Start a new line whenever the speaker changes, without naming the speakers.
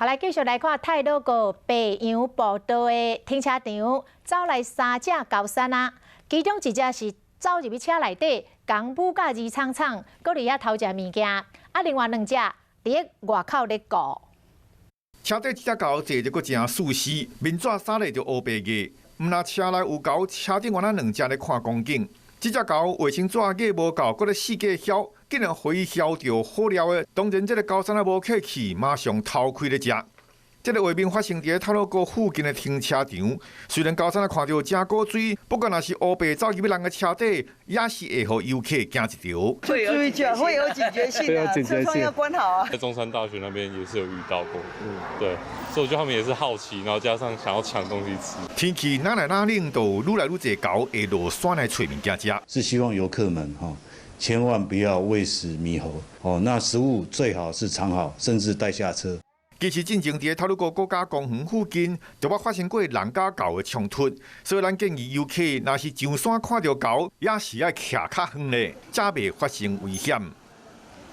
好，來繼續來看太魯閣白楊步道的停車場，走來三隻猴山仔，其中一隻是走入去車內底，共母佮二倉倉，閣佇遐偷食物件，啊，另外兩隻佇咧外口咧顧。
車底這隻猴坐著閣誠舒適，面紙衫咧就烏白嘅，毋但車內有猴，車頂原來兩隻咧看光景。這隻猴衛生紙額無夠，閣咧四界囂，竟然予伊囂著好料的。當然，這個猴山仔無客氣，馬上偷開咧食。這個畫面發生佇太魯閣附近的停車場。雖然猴山仔看著誠古錐，不過若是烏白走入去人的車底，也是會予遊客驚一跳。
會有警覺，會有警覺性的，車窗要關好啊。
在中山大學那邊也是有遇到過，對，所以我覺得他們也是好奇，然後加上想要搶東西吃。
天氣愈來愈冷，就愈來愈濟猴會落山來揣物件食。
是希望遊客們哈，千萬不要餵食獼猴哦，那食物最好是藏好，甚至帶下車。
其實進前佇太魯閣國家公園附近，就捌發生過人佮猴的衝突，所以咱建議遊客，若是上山看著猴，也是愛徛較遠咧，才袂發生危險。